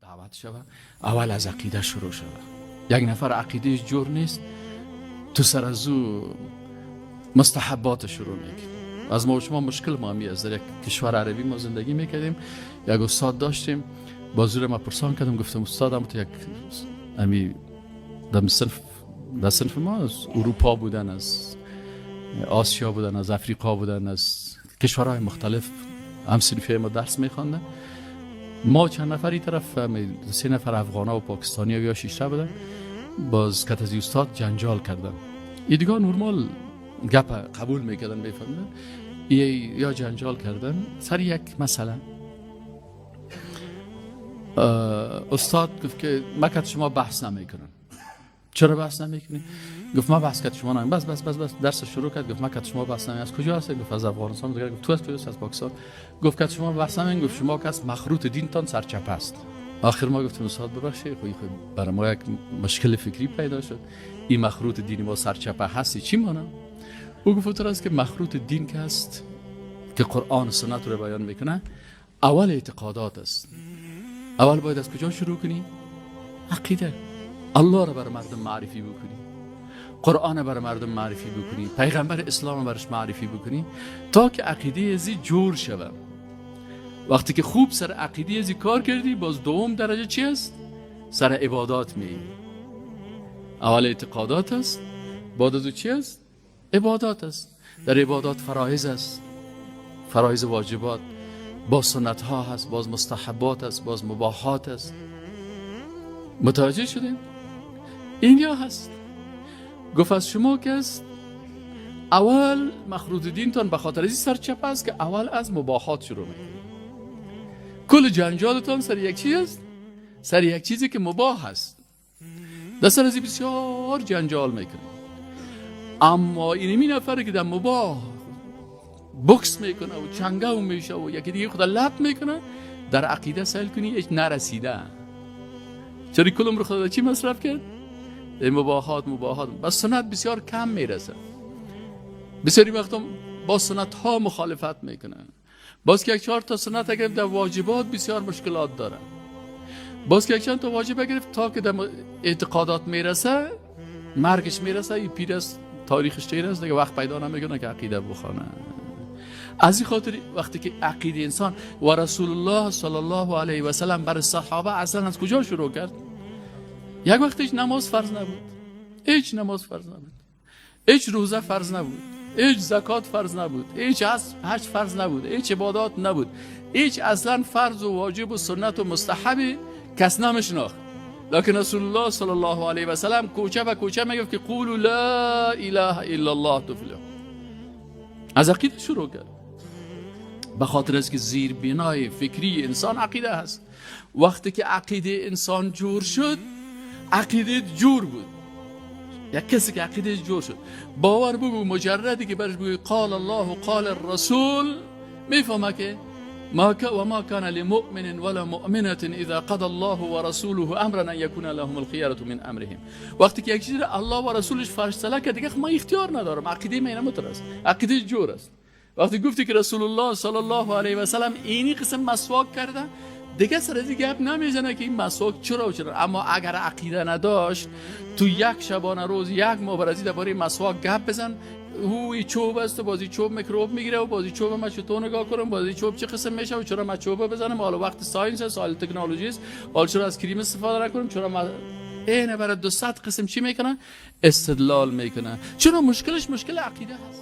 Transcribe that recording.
دعوت شوه، اول از عقیده شروع شوه. یک نفر عقیدهش جور نیست، تو سر از او مستحبات شروع میکنی. از ما و شما مشکل ما همی است. در یک کشور عربی ما زندگی میکردیم، یک استاد داشتیم، با زور ما پرسان کردم، گفتم استادم تو یک امی در صنف ما از اروپا بودن، از آسیا بودن، از افریقا بودن، از کشورهای مختلف هم صنفی ما درس میخواندن. ما چند نفری طرف، سه نفر افغانا و پاکستانی یا شیشته بودن، باز کت از استاد جنجال کردن. ای دیگه نرمال گپ قبول میکردن، میفهمیدن. یا جنجال کردن سر یک مسئله. استاد گفت که من کت شما بحث نمیکنم. چرا بحث نمیکنی؟ گفت ما بحث کت شما نمیکنم. بس بس بس بس درس شروع کرد. گفت ما کت شما بحث نمیکنم. از کجا هستی؟ گفت از افغانستان. گفت تو از کجا؟ از پاکستان. گفت کت شما بحث نمیکنم. گفت شما کس مخروط دینتان سرچپ است. آخر ما گفتیم استاد ببخشید، خب برای ما یک مشکل فکری پیدا شد، این مخروط دین ما سرچپه هستی چی مانه؟ او گفت است که مخروط دین که است که قرآن و سنت رو بیان میکنه، اول اعتقادات است. اول باید از کجا شروع کنی؟ عقیده. الله رو بر مردم معرفی بکنی، قرآن بر مردم معرفی بکنی، پیغمبر اسلام برش معرفی بکنی تا که عقیده ازی جور شوه. وقتی که خوب سر عقیده ازی کار کردی، باز دوم درجه چی است؟ سر عبادات می. اول اعتقادات است، بعد از چی است؟ عبادات است. در عبادات فرایض است، فرایض واجبات، باز سنت ها هست، باز مستحبات است، باز مباحات است. متوجه شدین؟ این یا هست. گفت از شما که است اول مخروط دینتان به خاطر از سرچپ است که اول از مباحات شروع میکنید. کل جنجالتان سر یک چیز است، سر یک چیزی که مباح است، در سر از بسیار جنجال میکنه. اما اینمی نفره که در مباح بکس میکنه و چنگه و میشه و یکی دیگه خدا لب میکنه، در عقیده سیل کنی هیچ نرسیده. چرا کل عمر خدا چی مصرف کرد؟ مباحات مباحات. بس سنت بسیار کم میرسه. بسیاری وقتا با سنت ها مخالفت میکنه. باز که یک چهار تا سنت گرفت، در واجبات بسیار مشکلات داره. باز که یک چند تا واجب گرفت، تا که در اعتقادات میرسه مرگش میرسه، این پیر است، تاریخش تیر است، دیگه وقت پیدا نمیکنه که عقیده بخوانه. از این خاطر وقتی که عقیده انسان و رسول الله صلی الله علیه و سلم بر صحابه اصلا از کجا شروع کرد؟ یک وقت هیچ نماز فرض نبود، هیچ نماز فرض نبود، هیچ روزه فرض نبود، هیچ زکات فرض نبود، هیچ حج فرض نبود، هیچ عبادات نبود، هیچ اصلا فرض و واجب و سنت و مستحب کس نمیشناخت. لکن رسول الله صلی الله علیه و سلم کوچه به کوچه میگفت که قولوا لا اله الا الله تفلحوا. از عقیده شروع کرد، به خاطر از که زیر بنای فکری انسان عقیده هست. وقتی که عقیده انسان جور شد، عقیده جور بود. یک کسی که عقیده جور شد، باور بگو مجردی که برش بگوی قال الله و قال الرسول، میفهمه که ما و ما كان لمؤمن ولا مؤمنة اذا قضى الله ورسوله امرا ان يكون لهم الخيرة من امرهم. وقتی که یک چیز الله و رسولش فرشتله که دیگه ما اختیار ندارم، عقیده من اینمتر است، عقیده جور است. وقتی گفتی که رسول الله صلی الله علیه و سلم اینی قسم مسواک کرده، دیگه سر از گپ نمیزنه که این مسواک چرا و چرا. اما اگر عقیده نداشت، تو یک شبانه روز یک ماه برازی درباره مسواک گپ بزن، هوی چوب است و بازی چوب میکروب میگیره و بازی چوب ما چطور نگاه کنم، بازی چوب چه قسم میشه و چرا ما چوب بزنم، حالا وقت science است، حالا تکنولوژی است، حالا چرا از کریم استفاده نکنم، چرا ما اینه برای 200 قسم چی میکنه؟ استدلال میکنه. چرا مشکلش مشکل عقیده هست.